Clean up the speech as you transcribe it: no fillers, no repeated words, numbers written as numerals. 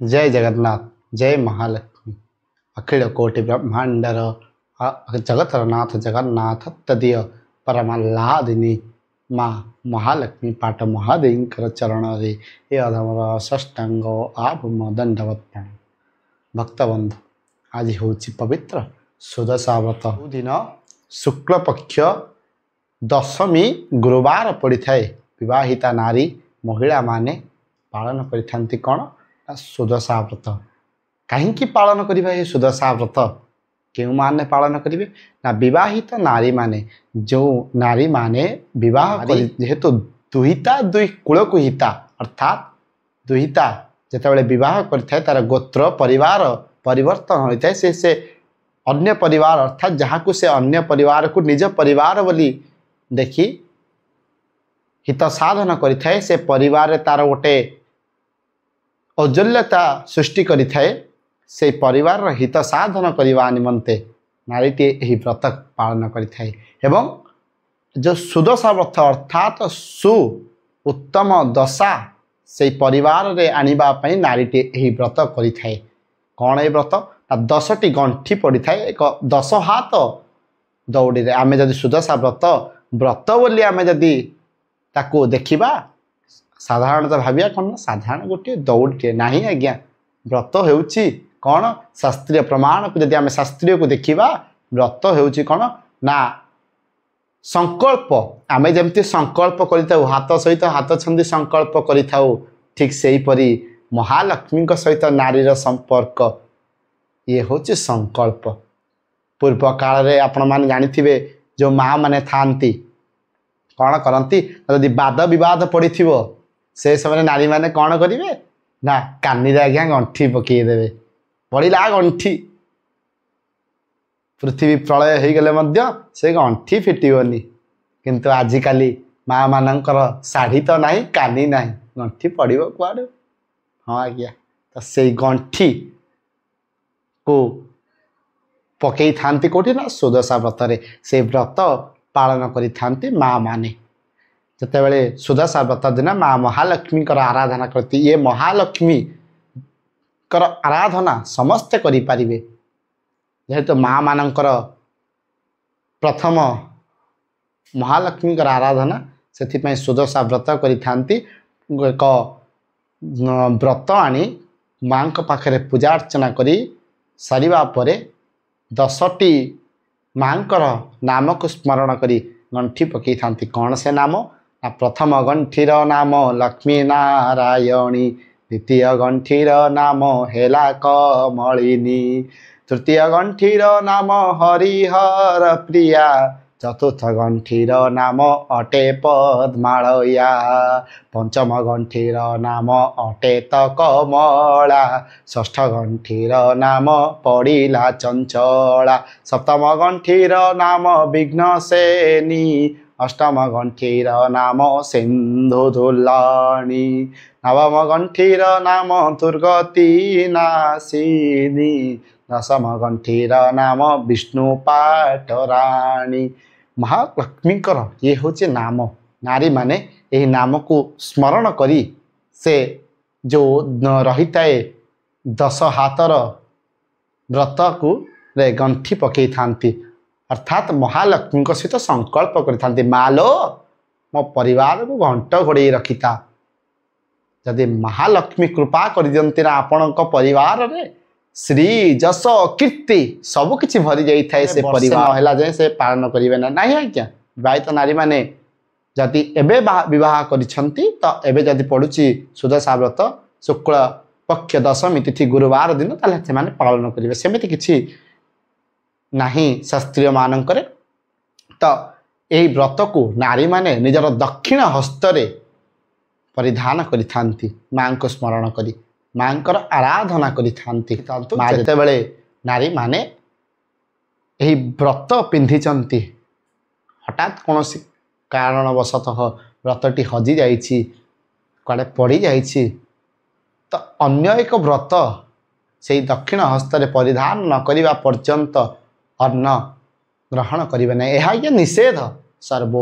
ଜୟ ଜଗନ୍ନାଥ, ଜୟ ମହାଲକ୍ଷ୍ମୀ। ଅଖିଳ କୋଟି ବ୍ରହ୍ମାଣ୍ଡର ଜଗତର ନାଥ ଜଗନ୍ନାଥ ତଦୀୟ ପରମାହ୍ଲାଦିନୀ ମା ମହାଲକ୍ଷ୍ମୀ ପାଟ ମହାଦେବୀଙ୍କର ଚରଣରେ ଏ ଅଧମର ଷଷ୍ଟାଙ୍ଗ ଆଭୂମ ଦଣ୍ଡବତ ପ୍ରଣାମ। ଭକ୍ତବନ୍ଧୁ, ଆଜି ହେଉଛି ପବିତ୍ର ସୁଦଶା ବ୍ରତ ଦିନ। ଶୁକ୍ଳପକ୍ଷ ଦଶମୀ ଗୁରୁବାର ପଡ଼ିଥାଏ। ବିବାହିତା ନାରୀ ମହିଳାମାନେ ପାଳନ କରିଥାନ୍ତି କ'ଣ ନା ସୁଦଶା ବ୍ରତ। କାହିଁକି ପାଳନ କରିବା ଏ ସୁଦଶା ବ୍ରତ? କେଉଁମାନେ ପାଳନ କରିବେ ନା ବିବାହିତ ନାରୀମାନେ, ଯେଉଁ ନାରୀମାନେ ବିବାହ କରି, ଯେହେତୁ ଦୁହିତା ଦୁଇ କୂଳକୁ ହିତା, ଅର୍ଥାତ୍ ଦୁହିତା ଯେତେବେଳେ ବିବାହ କରିଥାଏ ତାର ଗୋତ୍ର ପରିବାର ପରିବର୍ତ୍ତନ ହୋଇଥାଏ। ସେ ଅନ୍ୟ ପରିବାର, ଅର୍ଥାତ୍ ଯାହାକୁ ସେ ଅନ୍ୟ ପରିବାରକୁ ନିଜ ପରିବାର ବୋଲି ଦେଖି ହିତ ସାଧନ କରିଥାଏ, ସେ ପରିବାରରେ ତାର ଗୋଟେ ଔଜ୍ଜଲ୍ୟତା ସୃଷ୍ଟି କରିଥାଏ। ସେଇ ପରିବାରର ହିତ ସାଧନ କରିବା ନିମନ୍ତେ ନାରୀଟିଏ ଏହି ବ୍ରତ ପାଳନ କରିଥାଏ। ଏବଂ ଯେଉଁ ସୁଦଶା ବ୍ରତ, ଅର୍ଥାତ୍ ସୁ ଉତ୍ତମ ଦଶା ସେଇ ପରିବାରରେ ଆଣିବା ପାଇଁ ନାରୀଟିଏ ଏହି ବ୍ରତ କରିଥାଏ। କ'ଣ ଏ ବ୍ରତ ନା 10ଟି ଗଣ୍ଠି ପଡ଼ିଥାଏ ଏକ 10 ହାତ ଦଉଡ଼ିରେ। ଆମେ ଯଦି ସୁଦଶା ବ୍ରତ ବ୍ରତ ବୋଲି ଆମେ ଯଦି ତାକୁ ଦେଖିବା, ସାଧାରଣତଃ ଭାବିବା କ'ଣ ନା ସାଧାରଣ ଗୋଟିଏ ଦଉଡ଼ିଟିଏ। ନାହିଁ ଆଜ୍ଞା, ବ୍ରତ ହେଉଛି କ'ଣ? ଶାସ୍ତ୍ରୀୟ ପ୍ରମାଣକୁ ଯଦି ଆମେ ଶାସ୍ତ୍ରୀୟକୁ ଦେଖିବା, ବ୍ରତ ହେଉଛି କ'ଣ ନା ସଂକଳ୍ପ। ଆମେ ଯେମିତି ସଂକଳ୍ପ କରିଥାଉ, ହାତ ସହିତ ହାତ ଛନ୍ଦି ସଂକଳ୍ପ କରିଥାଉ, ଠିକ୍ ସେହିପରି ମହାଲକ୍ଷ୍ମୀଙ୍କ ସହିତ ନାରୀର ସମ୍ପର୍କ ଇଏ ହେଉଛି ସଂକଳ୍ପ। ପୂର୍ବ କାଳରେ ଆପଣମାନେ ଜାଣିଥିବେ, ଯେଉଁ ମା ମାନେ ଥାଆନ୍ତି କ'ଣ କରନ୍ତି? ଯଦି ବାଦ ବିବାଦ ପଡ଼ିଥିବ, ସେ ସମୟରେ ନାରୀମାନେ କ'ଣ କରିବେ ନା କାନିରେ ଆଜ୍ଞା ଗଣ୍ଠି ପକେଇଦେବେ। ପଡ଼ିଲା ଗଣ୍ଠି, ପୃଥିବୀ ପ୍ରଳୟ ହେଇଗଲେ ମଧ୍ୟ ସେ ଗଣ୍ଠି ଫିଟିବନି। କିନ୍ତୁ ଆଜିକାଲି ମା ମାନଙ୍କର ଶାଢ଼ୀ ତ ନାହିଁ, କାନି ନାହିଁ, ଗଣ୍ଠି ପଡ଼ିବ କୁଆଡ଼ୁ? ହଁ ଆଜ୍ଞା, ତ ସେଇ ଗଣ୍ଠିକୁ ପକେଇଥାନ୍ତି କେଉଁଠି ନା ସୁଦଶା ବ୍ରତରେ। ସେଇ ବ୍ରତ ପାଳନ କରିଥାନ୍ତି ମା ମାନେ। ଯେତେବେଳେ ସୁଦଶା ବ୍ରତ ଦିନ ମା ମହାଲକ୍ଷ୍ମୀଙ୍କର ଆରାଧନା କରନ୍ତି, ଇଏ ମହାଲକ୍ଷ୍ମୀଙ୍କର ଆରାଧନା ସମସ୍ତେ କରିପାରିବେ। ଯେହେତୁ ମା ମାନଙ୍କର ପ୍ରଥମ ମହାଲକ୍ଷ୍ମୀଙ୍କର ଆରାଧନା, ସେଥିପାଇଁ ସୁଦଶା ବ୍ରତ କରିଥାନ୍ତି। ଏକ ବ୍ରତ ଆଣି ମାଙ୍କ ପାଖରେ ପୂଜା ଅର୍ଚ୍ଚନା କରି ସାରିବା ପରେ 10ଟି ମାଙ୍କର ନାମକୁ ସ୍ମରଣ କରି ଗଣ୍ଠି ପକେଇଥାନ୍ତି। କ'ଣ ସେ ନାମ ନା ପ୍ରଥମ ଗଣ୍ଠିର ନାମ ଲକ୍ଷ୍ମୀ ନାରାୟଣୀ, ଦ୍ୱିତୀୟ ଗଣ୍ଠିର ନାମ ହେଲା କମଳିନୀ, ତୃତୀୟ ଗଣ୍ଠିର ନାମ ହରିହର ପ୍ରିୟା, ଚତୁର୍ଥ ଗଣ୍ଠିର ନାମ ଅଟେ ପଦ୍ମାଳୟା, ପଞ୍ଚମ ଗଣ୍ଠିର ନାମ ଅଟେ ତ କମଳା, ଷଷ୍ଠ ଗଣ୍ଠିର ନାମ ପଡ଼ିଲା ଚଞ୍ଚଳା, ସପ୍ତମ ଗଣ୍ଠିର ନାମ ବିଘ୍ନସେନୀ, ଅଷ୍ଟମ ଗଣ୍ଠିର ନାମ ସିନ୍ଧୁ ଦୁଲାଣୀ, ନବମ ଗଣ୍ଠିର ନାମ ଦୁର୍ଗତି ନାଶିନୀ, ଦଶମ ଗଣ୍ଠିର ନାମ ବିଷ୍ଣୁ ପାଟରାଣୀ। ମହାଲକ୍ଷ୍ମୀଙ୍କର ଇଏ ହେଉଛି ନାମ। ନାରୀମାନେ ଏହି ନାମକୁ ସ୍ମରଣ କରି ସେ ଯେଉଁ ରହିଥାଏ 10 ହାତର ବ୍ରତକୁ ରେ ଗଣ୍ଠି ପକେଇଥାନ୍ତି, ଅର୍ଥାତ୍ ମହାଲକ୍ଷ୍ମୀଙ୍କ ସହିତ ସଂକଳ୍ପ କରିଥାନ୍ତି, ମାଲୋ ମୋ ପରିବାରକୁ ଘଣ୍ଟ ଘୋଡ଼େଇ ରଖିଥା। ଯଦି ମହାଲକ୍ଷ୍ମୀ କୃପା କରିଦିଅନ୍ତି ନା, ଆପଣଙ୍କ ପରିବାରରେ ଶ୍ରୀ ଯଶ କୀର୍ତ୍ତି ସବୁ କିଛି ଭରି ଯାଇଥାଏ। ସେ ପରିବାର ହେଲା ଯାଏଁ ସେ ପାଳନ କରିବେ ନା? ନାହିଁ ଆଜ୍ଞା। ବିବାହିତ ନାରୀମାନେ ଯଦି ଏବେ ବିବାହ କରିଛନ୍ତି, ତ ଏବେ ଯଦି ପଡ଼ୁଛି ସୁଦଶା ବ୍ରତ ଶୁକ୍ଳ ପକ୍ଷ ଦଶମୀ ତିଥି ଗୁରୁବାର ଦିନ, ତାହେଲେ ସେମାନେ ପାଳନ କରିବେ। ସେମିତି କିଛି ନାହିଁ ଶାସ୍ତ୍ରୀୟ ମାନଙ୍କରେ। ତ ଏହି ବ୍ରତକୁ ନାରୀମାନେ ନିଜର ଦକ୍ଷିଣ ହସ୍ତରେ ପରିଧାନ କରିଥାନ୍ତି, ମାଙ୍କୁ ସ୍ମରଣ କରି ମାଙ୍କର ଆରାଧନା କରିଥାନ୍ତି। ମା ଯେତେବେଳେ ନାରୀମାନେ ଏହି ବ୍ରତ ପିନ୍ଧିଛନ୍ତି, ହଠାତ୍ କୌଣସି କାରଣବଶତଃ ବ୍ରତଟି ହଜିଯାଇଛି, କୁଆଡ଼େ ପଡ଼ିଯାଇଛି, ତ ଅନ୍ୟ ଏକ ବ୍ରତ ସେଇ ଦକ୍ଷିଣ ହସ୍ତରେ ପରିଧାନ ନ କରିବା ପର୍ଯ୍ୟନ୍ତ ଅନ୍ନ ଗ୍ରହଣ କରିବେ ନାହିଁ। ଏହା ଆଜ୍ଞା ନିଷେଧ ସର୍ବ